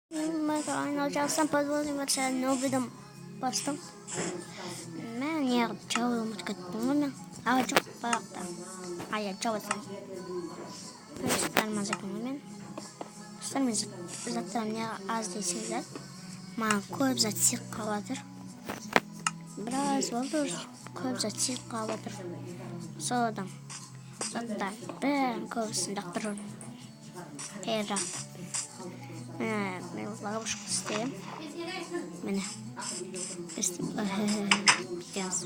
Айналжасам подводный нобидом бастым. Мен неғып жауды ұмытып кеттім ғой мен. А, жоқ, баяқта. А, иә, жауасың. Заттарым аз екен ғой мен. Достар, мен заттарым не аз десеңіздер, маған көп зат сыйып қалып жатыр. Біраз болды уже, көп зат сыйып қалып жатыр. Сол адам заттар бәрін көбісін лақтырып жер. Міне, мен ловушка істегенмін. Міне. Бүйтеміз.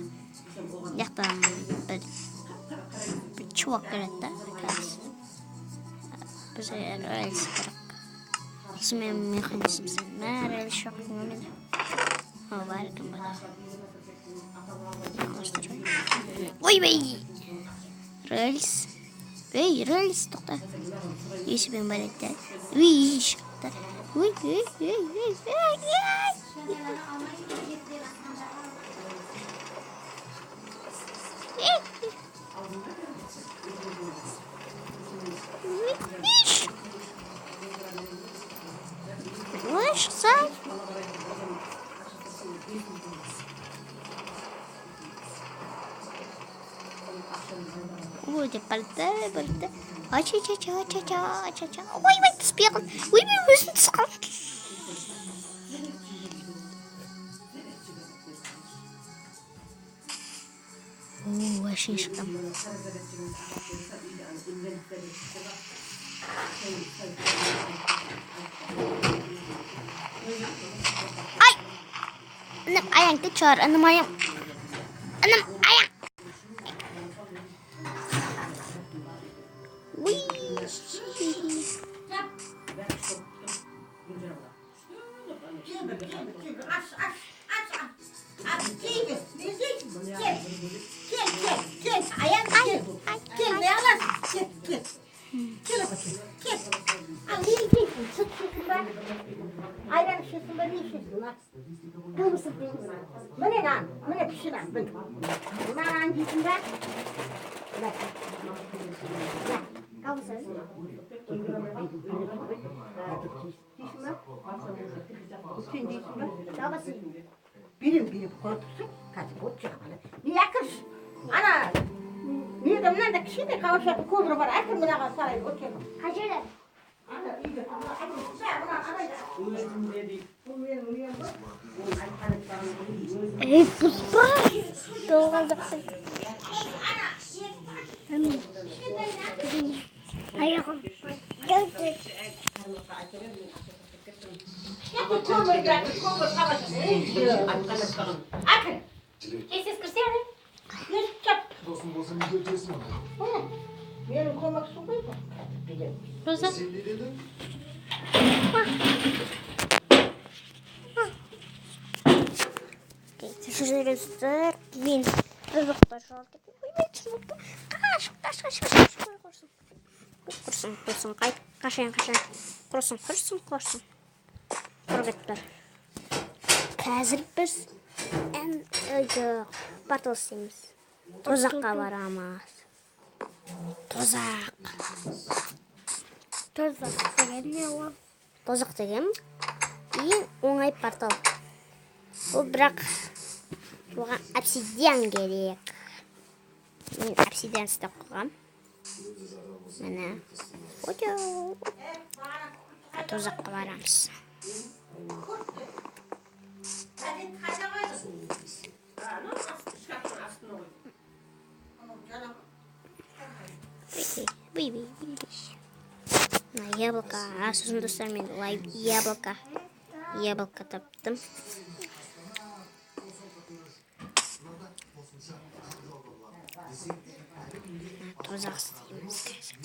Мына жақтан бір чувак келеді да қазір. Бізге рельс керек. Сосын мен механизм істедім. Мә, рельс жоқ екен ғой менде. О, бар екен бұда. Ойбай! Рельс. Ей, рельс, тоқта. Есімім бар еді. Уй, шықты. Ой, ой, ой, ой, ой, ой. Ой, шықса. Ой, деп барды, барды. Ач, ач, ач, ач, ач, ач, ач. Ой, ой, түспей қалдым. Ой, мен өзім түсіп қалдым. О, әшейін шықтым. Ай! Інім, аяң кетші ар, інім аяң. Інім, аяң. Уй. Ayran ішесің бе, не ішесің? Міне нан, міне піші нан, міне. Мына нан жейсің бе? Жейсің бе? Сен жейсің бе? Берем, берем, қоя тұрсың. Қазір от жағып ала. Не әкірш? Ана, неде мынандай кішкентай қауышатын көмір бар. Әкір мынаға салайын, от жағып. Қай жерде? Ана үйде. Мына, мына, ана. Бұл менің нем ғой. Ей, бұзба. Толған жоқсың. Аяғым. Көмір, көмір қабашасы. Әкір. Тез кірсе ане. Болсын болсын үйге өтесің онда. Менің көмекшім ғой бұл. Беремін. Роза. Сен не дедің? Достар, мен бір жақта жоғалып кеттім. Ойбай, түсініп. Қаш, қаш, қаш, қаш, қаш, құрсын. Құрсын, құрсын, қайт, қашайын, қашайын. Құрсын, құрсын, құрсын. Құр кетті. Қазір біз жоқ, портал істейміз. Тозаққа барамыз. Тозақ. Тозақ деген не ол? Тозақ деген ең оңай портал. Ол бірақ оған обсидиан керек. Мен обсидиан істеп қойғам. Міне. Очо. Тозаққа барамыз. Ой, ой, ой, ой. Мына яблоко. А, сосын достар, мен яблоко. Яблоко таптым. Тозақ істейміз қазір.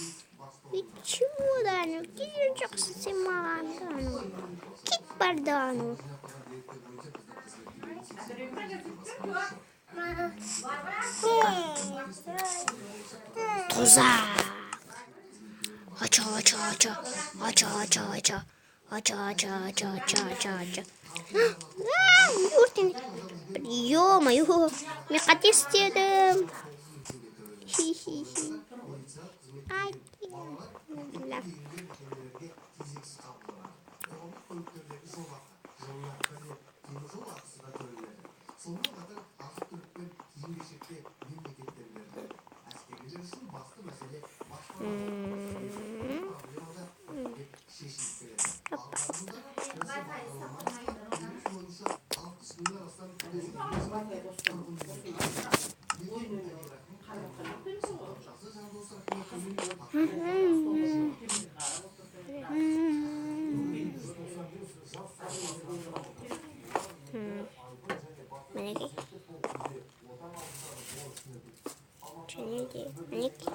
И чего, Даню? Келген жоқсың сен маған, Даню. Кет бар, Даню. Тозақ. Ача, ача, ача. Ача, ача, ача. Ача, ача, ача, ача, ача, ача. Өртеніп. Ё-моё, мен қате істедім. Хи-хи-хи. Ай, ля. Мінекей. Және де мінекей.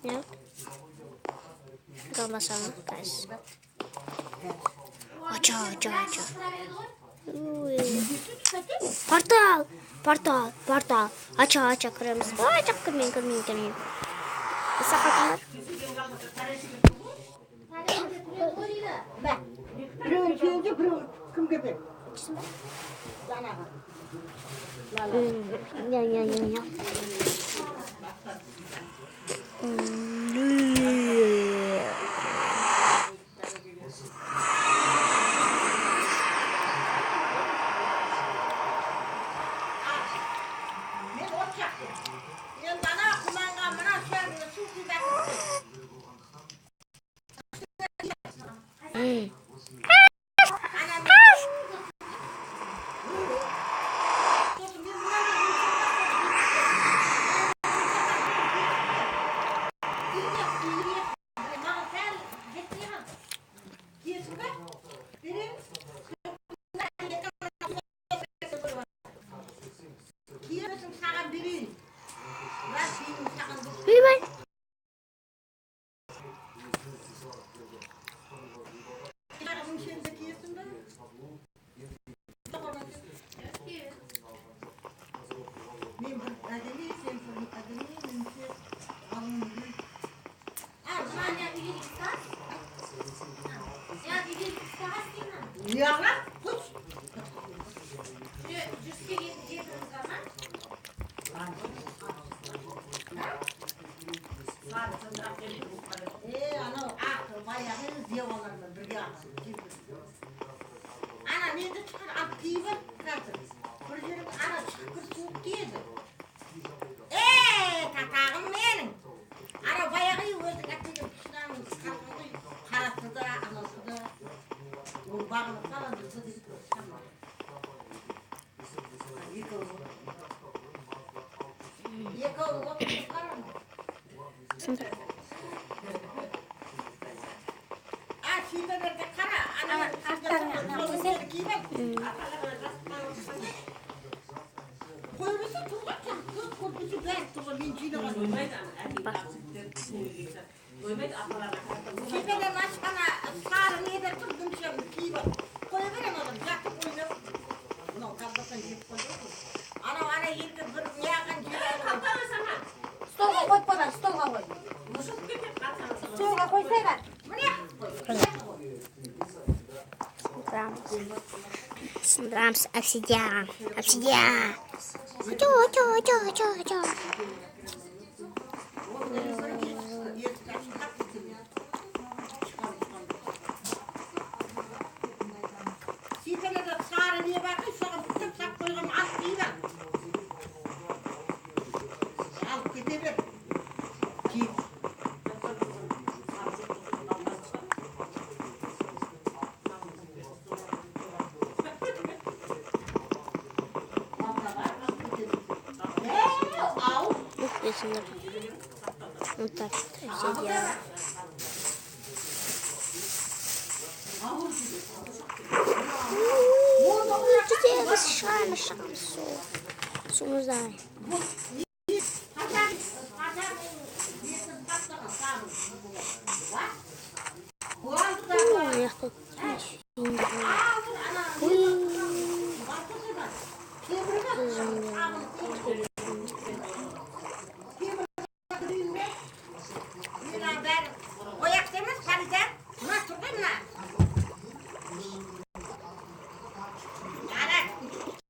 Не болды? Колбасаны қазір. Ача, ача, ача. Портал, портал, портал. Ача, ача, кіреміз. Ай, жоқ, кірмейін, кірмейін, кірмейін. Сақатыңдар. Біреуін сенде, біреуін кімге бер? Данаға. Я, я, я, я. Мен от жақтым. Енді ана құманға мына шәңгі су құйып. Сосын мен мынандай маған сәл жетпей қалды. Киесің бе? Беремін. Киесің, саған берейін. Мына киім саған. Ойбай. Өңшеңді киесің бе? Мен бір әдемі, сен бір әдемі, мен сен алуым керек. Не қылам? Қойшы. Е, анау ақ баяғы зиялылармен бірге алған. Ана неді шығар, алып киіп ал қазір. Бір жерің ана шығып кір, суық тиеді. Е, татағым менің. Ана баяғы өзің әкелген пышнаның қалған ғой, қарасы да, анасы да. Оны бағынып қалған деп шығармады. Екеуі екеуі отырып қарады. Сындыр. А, шүйделерді қара, ана шүйделерді киіп ал. Қоя берсе тұр ғой, көп көрпесе бәрі тұр ғой, мен жинаған. Шүйделерін ашып, ана сары нелер тұр, дүмшемді киіп ал. Қоя бер анадан, жатып ойнап. Мынау колбасан жеп қойды ғой. Анау ана жерде бір неғған жер. Столға қойып қойған, столға қой. Столға қойсай ба? Міне. Сындырамыз. Сындырамыз обсидиан. Обсидиан. Очо, очо, очо, очо, очо. Есік ашып қатты келеді. Шүйделерде сары не бар ғой, соған бүтіп сап қойған, алып киіп ал. Алып кете бер. Киіп. Е, ау. Ух, я сындырдым. Вот так вот обсидиан. Жетеміз, шығамыз, шығамыз су. Су мұздай. Қазақ, қазақ несін тастаған сары. Қуанды да. Ана жақта Ауыр ана. Ой. Темір бар. Зомби. Темір үйінде. Мына бәрі ояқта емес, Фариза. Мына тұр ғой мына. Ана,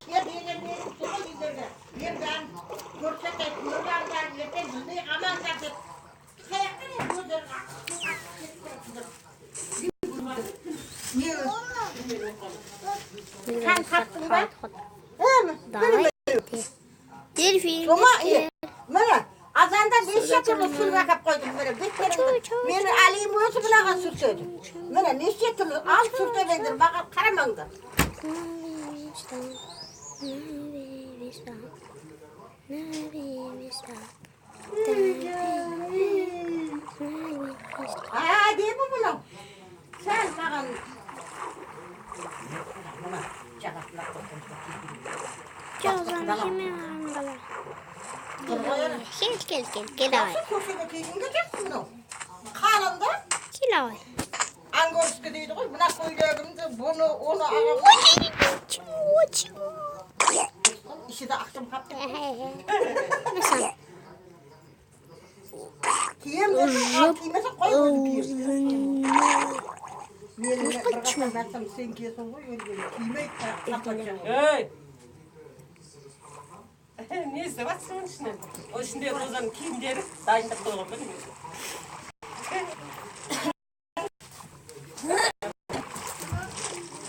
кер деген не тұр ғой үйлерде. Мен бәрін көрсетейін, көріп алыңдар, ертең білмей қалмаңдар деп. Қаяқтан енді өздері атып кетіп тұрасыңдар. Не? Сан таптың ба? Давай. Дельфин. Сома, е, міне, азанда неше түрлі сүлік әкеп қойдым, міне, беттеріңді. Мені Әлиім өзі мынаған сүртеді. Міне, неше түрлі, ал сүрте беріңдер, маған қарамаңдар. Нависта, нависта, нависта. Әдемі мынау. Сәл маған Кел, кел, кел, кел давай. Көшеге кигенге жақсы мынау. Қалың да. Кел давай. Ангорский дейді ғой, мына көйлегімді, бұны, оны ағам. Іші де ақшам қапты. Мысалы. Кием десең, ал кимесең қой өзі киесің. Мен бір қашан айтсам, сен киесің ғой, өлгенде кимей сақтап. Ей! Не іздеп жатсың оның ішінен? Ол ішінде Розаның киімдері дайындап қойған ба неме?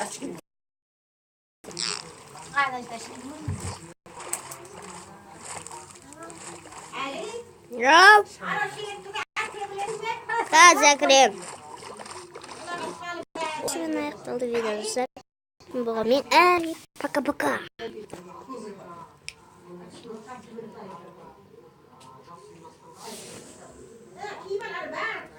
Очки. Жоқ. Қазір кірем. Осымен аяқталды видео, достар. Бұған мен әлі пока-пока. Киім алар бәрі.